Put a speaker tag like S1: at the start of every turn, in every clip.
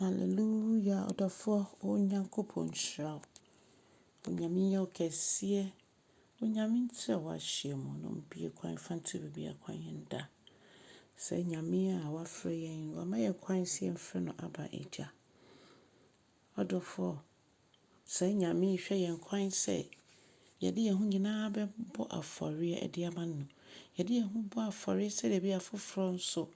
S1: Hallelujah ɔdɔfoɔ Onyankopɔn nhyira wo. Onyame nyɛ wo kɛseɛ. Onyame ntrɛ w'ahyia mu na ɔmbue kwan fa nto baabi a kwan nda. Sɛ Nyame a wafrɛ yɛn, wama yɛn kwan sɛ yɛmfrɛ no Abba Agya. Ɔdɔfoɔ, saa Nyame yi hwɛ yɛn kwan sɛ yɛde yɛn ho nyinaa bɛbɔ afɔreɛ de ama no. Yɛde yɛn ho bɔ afɔreɛ sɛdeɛ ɛbɛyɛ afoforɔ nso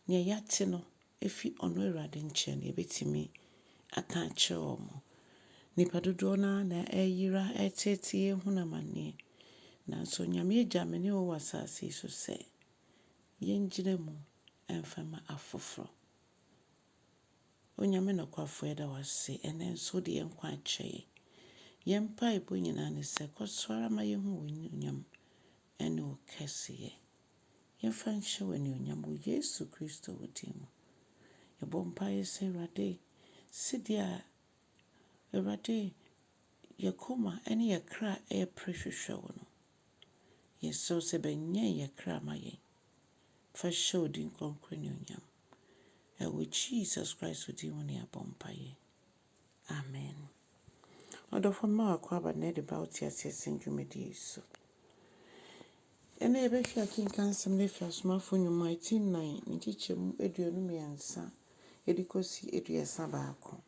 S1: nea yɛate no afi ɔno Awurade nkyɛn no, yɛbɛtumi aka akyerɛ wɔn. Nnipa dodoɔ no ara na ɛreyera, ɛreteetee, rehunu amanneɛ. Nanso Nyame agya me ne wo wɔ asase yi so sɛ yɛngyina mu mfa mma afoforɔ. Onyame nokwafo, yɛda wo ase ɛnnɛ nso wode yɛn nkwa akyɛ yɛn. Yɛn mpaebɔ nyinaa ne sɛ kɔ so ara ma yɛhu w'anuonyam ne wo kɛseyɛ. Yɛmfa nhyɛ wo anuonyam wɔ Yesu Kristo wo din mu. Yɛbɔ mpaeɛ sɛ Awurade, sɛdeɛ Awurade yɛ koma ne yɛ kra ɛrepere hwehwɛ wo no, yɛsrɛ wo sɛ bɛnyɛn yɛ kra ma yɛn. Fa hyɛ wo din kronkron anuonyam. Ɛwɔ Jesus Christ wo din mu ne yɛabɔ mpaeɛ. Amen. Ɔdɔfo mma w'akwaaba na ɛde ba wo te aseɛ sɛn dwumadie yi so. Ɛnnɛ yɛbɛhwɛ akenkan nsɛm no afi Asomafo Nnwuma ti nnan ne nkyekyɛmu 23 de kɔsi 31.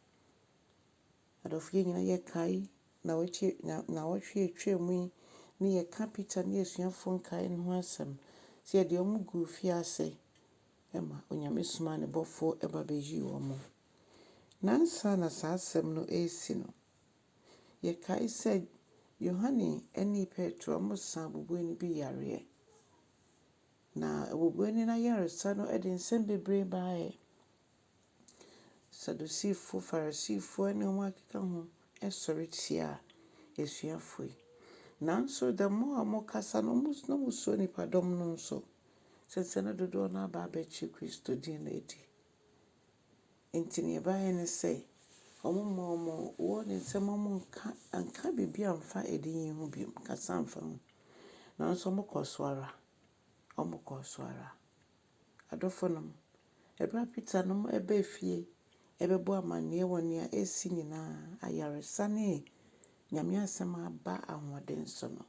S1: Adɔfo yɛn nyinaa yɛkae nnawɔtwe nnawɔtwe a atwa mu yi ne yɛka Peter ne asuafoɔ nkae no ho asɛm sɛ yɛde wɔn guu fiase ma Onyame somaa ne bɔfoɔ ba bɛyii wɔn. Na ansa na saa asɛm no resi no, yɛkae sɛ Yohane ne Petro wɔsaa obubuani bi yareɛ. Na obubuani no ayaresa no de nsɛm bebree baeɛ. Sadusifo, Farisifo ne wɔn a ɛkeka ho sɔre tiaa asuafo yi. Nanso the more a wɔkasa no, na wɔsuro nnipadɔm no nso. Sɛ sɛ na dodoɔ no aba abɛgye Kristo din no adi. Nti nea ɛbaeɛ ne sɛ, wɔmaa wɔn warning sɛ mma wɔnnka nka biribi amfa edin yi ho bio, nkasa mfa ho. Nanso wɔkɔɔ so ara, wɔkɔɔ so ara. Adɔfonom, ɛberɛ a Peter nom baa fie bɛbɔɔ amanneɛ wɔ nea asi nyinaa, ayaresa ne Nyame asɛm aba ahoɔden so no,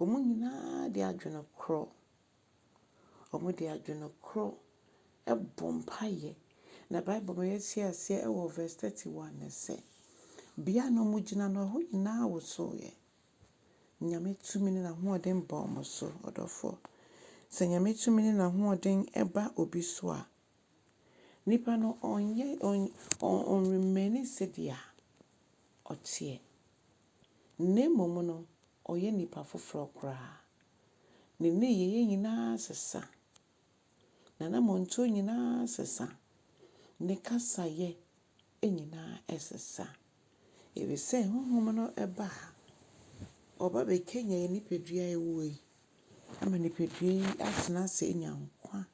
S1: wɔn nyinaa de adwene korɔ Wɔde adwene korɔ bɔ mpaeɛ. Na Bible ma yɛte aseɛ wɔ verse 31 no sɛ, bea a na wɔgyina no, ɛhɔ nyinaa wosoeɛ. Nyame tumi ne n'ahoɔden ba wɔn so, ɔdɔfoɔ. Sɛ Nyame tumi ne n'ahoɔden ba obi so a, nipa no ɔnyɛ ɔn ɔnremaini sɛdeɛ ɔteɛ. Na mmom no, ɔyɛ nipa foforɔ koraa. Ne nneyɛeɛ nyinaa sesa. N'anammɔntuo nyinaa sesa. Ne kasayɛ nyinaa sesa. Ɛfiri sɛ honhom no ba a, ɔba bɛkanyan yɛn nipadua a ɛwuo yi ama nipadua yi atena ase anya nkwa.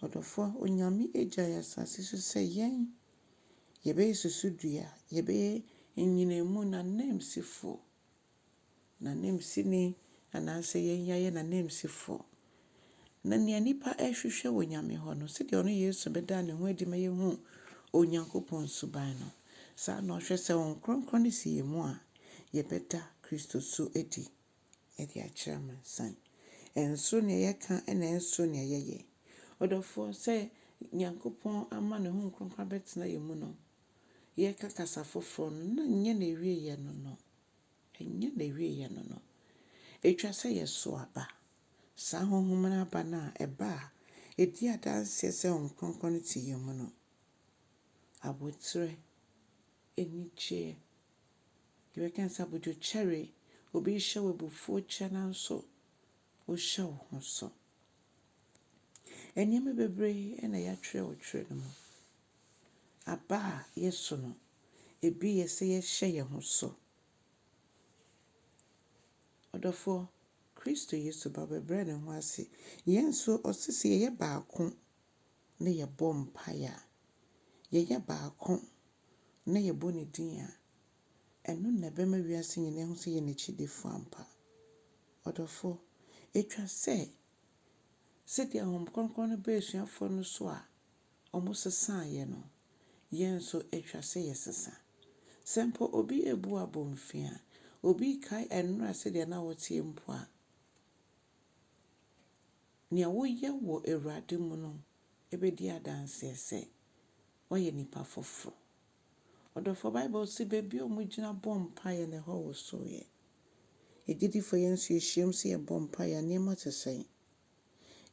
S1: Ɔdɔfoɔ, Onyame agya yɛn asase so sɛ yɛn yɛbɛyɛ susudua, yɛbɛyɛ nnyinamu n'ananmusifoɔ. N'ananmusini anaasɛ yɛn yɛayɛ n'ananmusifoɔ. Na nea nnipa rehwehwɛ wɔ Nyame hɔ no, sɛdeɛ ɔno Yesu bɛdaa ne ho adi ma yɛhuu Onyankopɔn suban no, saa na ɔhwɛ sɛ Honhom Kronkron no si yɛn mu a, yɛbɛda Kristo su adi de akyerɛ amansan. Ɛnsoro nea yɛka na ɛnsoro nea yɛyɛ. Ɔdɔfoɔ, sɛ Nyankopɔn ama ne Honhom Kronkron abɛtena yɛn mu no, yɛka kasa foforɔ no, na nyɛ n'awieeɛ no no. Ɛnyɛ n'awieeɛ no no. Ɛtwa sɛ yɛso aba. Saa honhom no aba no a ɛba a, ɛdi adanseɛ sɛ Honhom Kronkron no te yɛn mu no. Aboterɛ, anigyeɛ, yɛbɛka no sɛ abodwokyɛre, obi rehyɛ wo abufuo kyɛ nanso wohyɛ wo ho so. Nneɛma bebree na yɛatwerɛ wɔ twerɛ no mu. Aba a yɛso no, ebi yɛ sɛ yɛhyɛ yɛn ho so. Ɔdɔfoɔ, Kristo Yesu ba bɛbrɛɛ ne ho ase. Yɛn nso, ɔse sɛ yɛyɛ baako na yɛbɔ mpaeɛ a, yɛyɛ baako na yɛbɔ ne din a, ɛno na ɛbɛma wiase nyinaa ahu sɛ yɛyɛ n'akyidifoɔ ampa. Ɔdɔfoɔ, ɛtwa sɛ sɛdeɛ Honhom Kronkron no baa asuafoɔ no so a, wɔsesaeɛ no, yɛn nso atwa sɛ yɛsesa. Sɛ mpo obi rebu abomfiaa, obi rekae nnora sɛdeɛ na woteɛ mpo a, nea woyɛ wɔ Awurade mu no bɛdi adanseɛ sɛ woayɛ nipa foforɔ. Ɔdɔfoɔ, Bible se baabi a wɔgyina bɔ mpaeɛ no, ɛhɔ wosoeɛ. Agyidifoɔ yɛn nso yɛhyiam sɛ yɛbɔ mpaeɛ a, nneɛma te sɛn?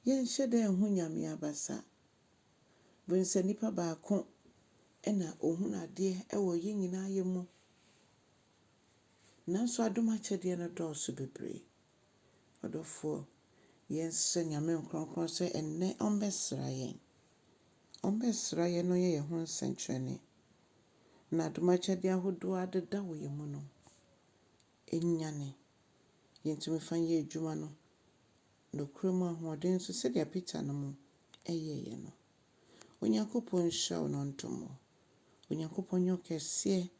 S1: Yɛnhyɛ da nhu Nyame abasa. Bohu sɛ nipa baako na ohunu adeɛ wɔ yɛn nyinaa yɛ mu. Nanso adom akyɛdeɛ no dɔɔso bebree. Ɔdɔfoɔ, yɛnsrɛ Nyame nkronkron sɛ ɛnnɛ ɔmmɛsra yɛn. Ɔmmɛsra yɛn na ɔnyɛ yɛn ho nsɛnkyerɛnne. Na adom akyɛdeɛ ahodoɔ a adeda wɔ yɛn mu no, ɛnyane. Yɛntumi fa nyɛ adwuma no nokorɛ mu ahoɔden so sɛdeɛ Peter no mo ɛyɛeɛ no. Onyankopɔn nhyira wo na ɔndom wo. Onyankopɔn nyɛ wo kɛseɛ.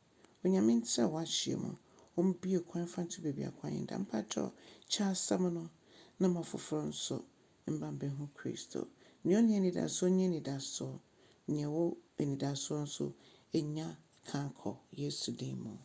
S1: Onyame ntra w'ahyeɛ mu. Ɔmbue kwan fa nto baabi a kwan nda. Mpakyɛw, kyɛ asɛm no na ma foforɔ nso mba mbɛhu Kristo. Nea ɔnni anidasoɔ nya anidasoɔ. Nea ɔwɔ anidasoɔ nso nya ka kɔ Yesu din mu.